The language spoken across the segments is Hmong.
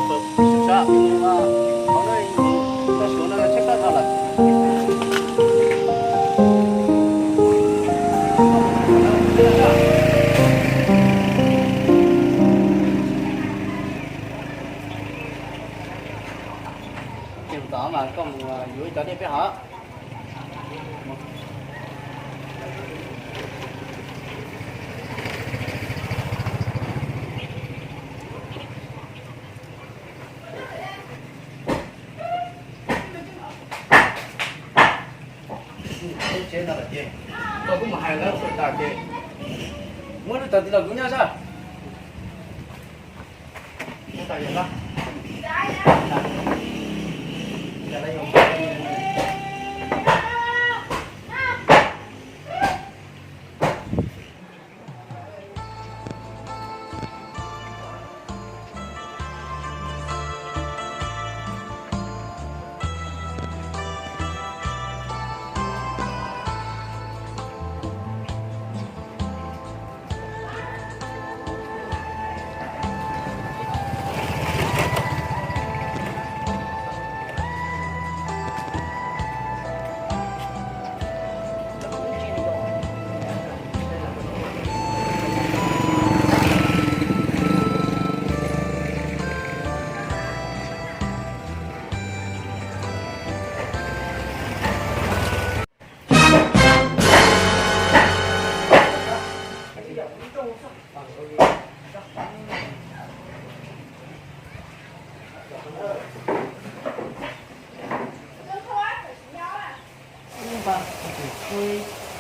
Ces tom mas koj mus yuav ib cov dej peb haus. Tsev no lawm ces koj kuj mus hais lawv tas ces muab lub tawv tiv los kuv nyob sab.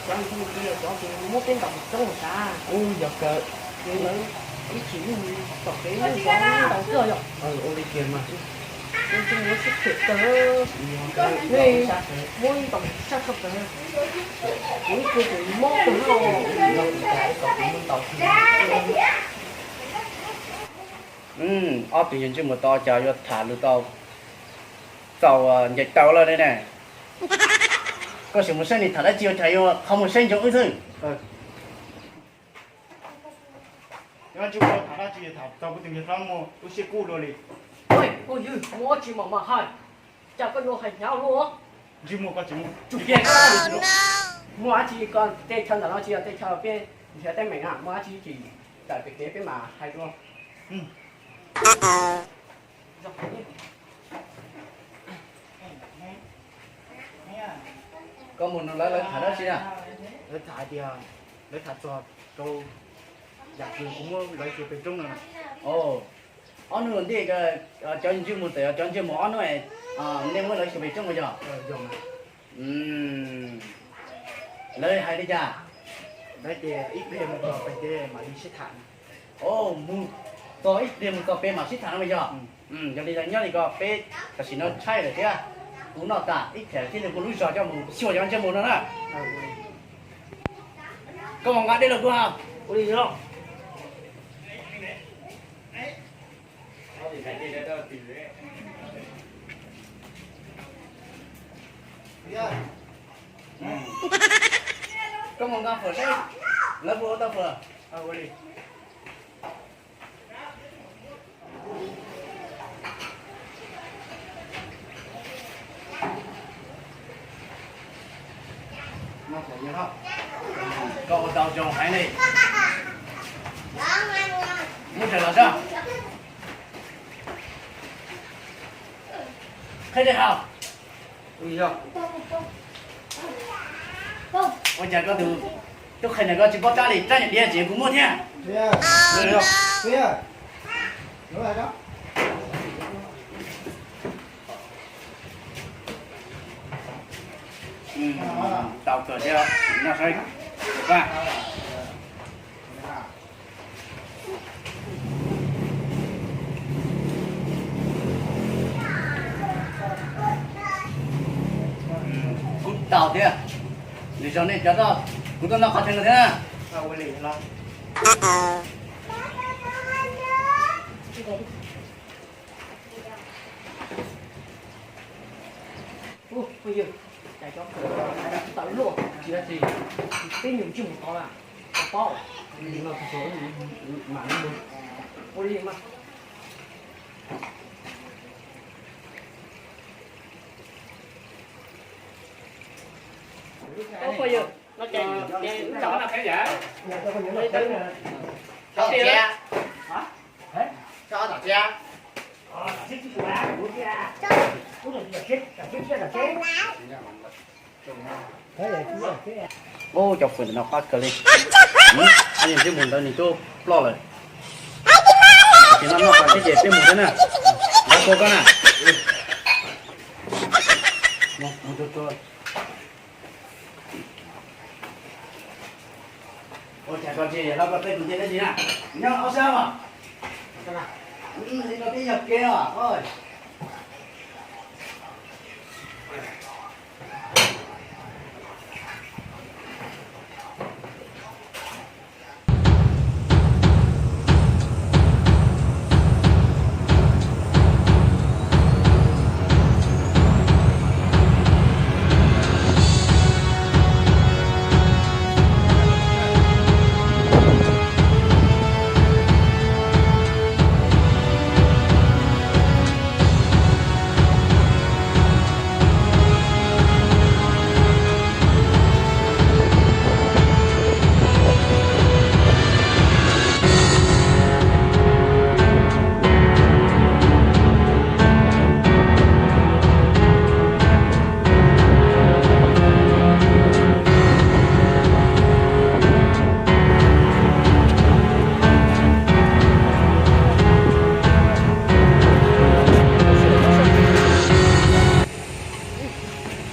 Cov ntsuj cov cov ces muab peb ntaus coob los sav. Ub, yog kawg. Ces lawv ib chim yeej tom kev yeej ntaus xwb yog. Ua li kiag mas. Ntsuj muab sib phem kawg. Muab ntaus sab tshaj kawg. Kuv ib tug ces mob kawg no. Ob tug yawg ntsej muag tod cas yuav tham lus tau txaus ncaim taws lawm ne. Koj sim mus saib nws tham dab tsi ua cas yuav qhov muag saib ntsoov wb xwb. Ntsej muag tham dab tsi tham txog kuv tus niag hlob muag lub siab kub dua li. Ua yog muaj dab tsi mas mas hais, cas koj yuav hais hnyav luaj. Ntsej muag koj tsis mus tsuj kiag. Muaj dab tsi koj tej chaw ntawm no tsis yog tej chaw peb nrhiav teeb meem na, muaj dab tsi tsis tawm pem kev peb mam hais dua. Koj mus nug lawv, lawv tham dab tsi na? Lawv tham tias, lawv tham txog rau yam kws kuv muab lawv xyuas pem roob no na. Ob nub ntej cov ntsej muag tawm, cov ntsej muag ob nub nej muab lawv xyuas pem roob ua yog? Lawv hais li cas? Lawv tias ib pliag mus txog pem mam li sib tham. Mus txog ib pliag mus txog pem mam sib tham no yog? Yog li nyob li ko peb tam sim no tshaib lawm thiab, kuv noj tas ib pliag thiaj li kuv lub zog coj mus xyuas cov ntsej muag no na. Koj mus nqa dej los kuv haus. Koj mus nqa fawm saib lawv puas ua tau fawm. Koj ua tau zoo heev li. Muab tawm los sab. Qhia dej haus. Ua cas koj tus tub qhe ntawm koj tsis paub rab li, rab nyuam diav tseem kuv muaj thiab. Tau kawg thiab, noj saib. Kuv tau thiab. Lwm zaus nej cov, kuv tuaj noj qhov twg no thiab na. Ua yog, cas cov kawm tsis tau luaj, tsis dab tsi, peb nyuam ntsej muag tod na, tsis paub. Ua li mas. Ua phooj ywg, no ces, ces wb los. Tso tom tsev. Tso tom tsev. Ub, cov fwm ntawm no qab kawg li. Ab, yog twb mus ntawd nws twb ploj lawm. Ces no noj qab thiab ces peb mus thiab na. Lawv koj koj na. Ua cas koj tsis los koj peb tus nce dab tsi na? Nyob ob sab os. Li no peb yog kev os.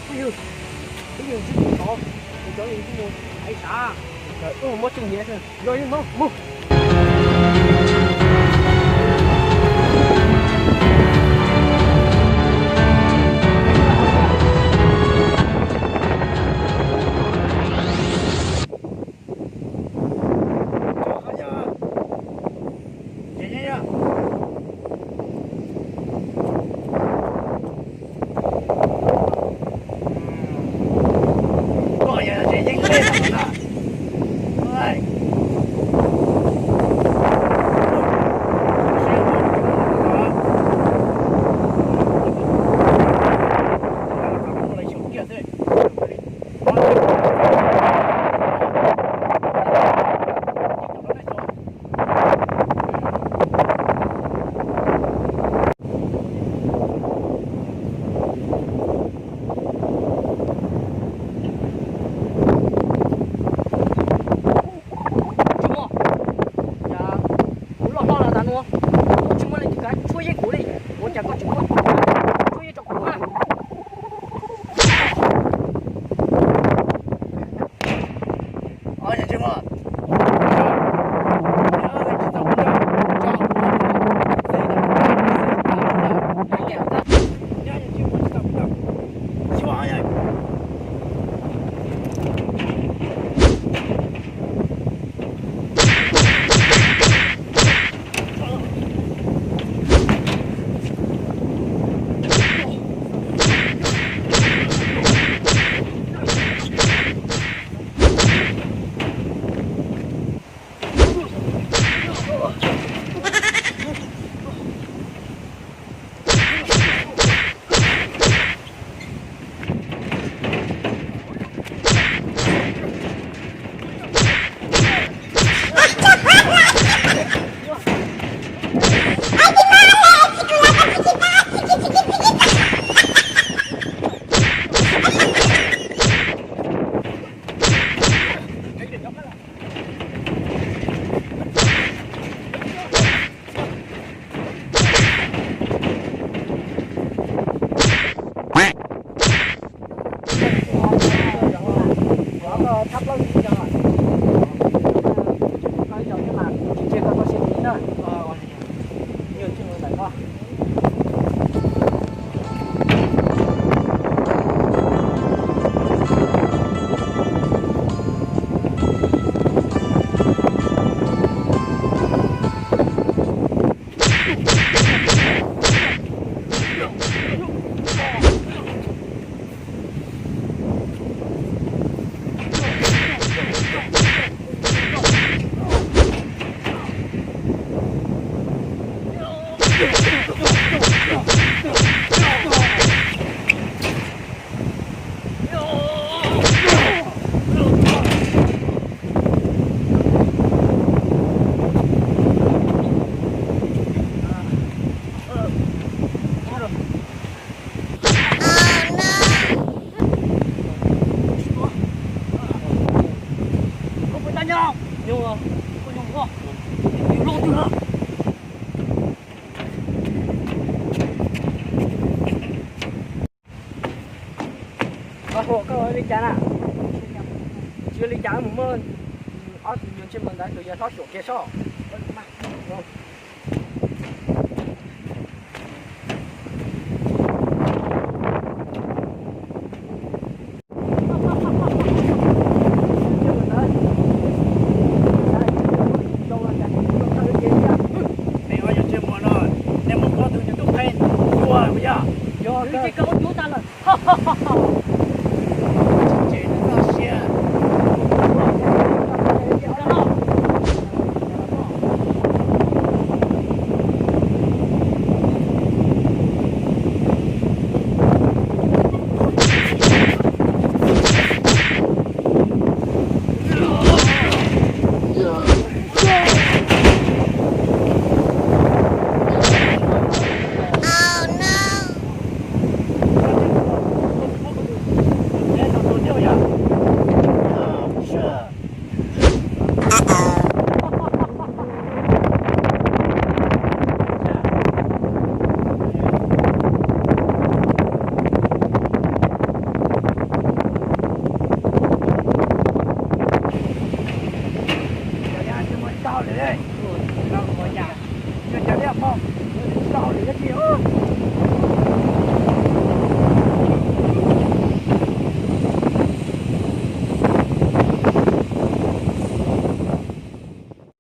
Phooj ywg, peb yog ntsib tus tod, tus tod yog tus mus hais sav, muab tsuj nyiav, yog yeej no mus. Koj yog tseem yeej dej no na. Cas na? Tsis ua li cas, mus muab ob tug nyuag ntsej muag ntawd tus yawg hlob xyuam kiag soj.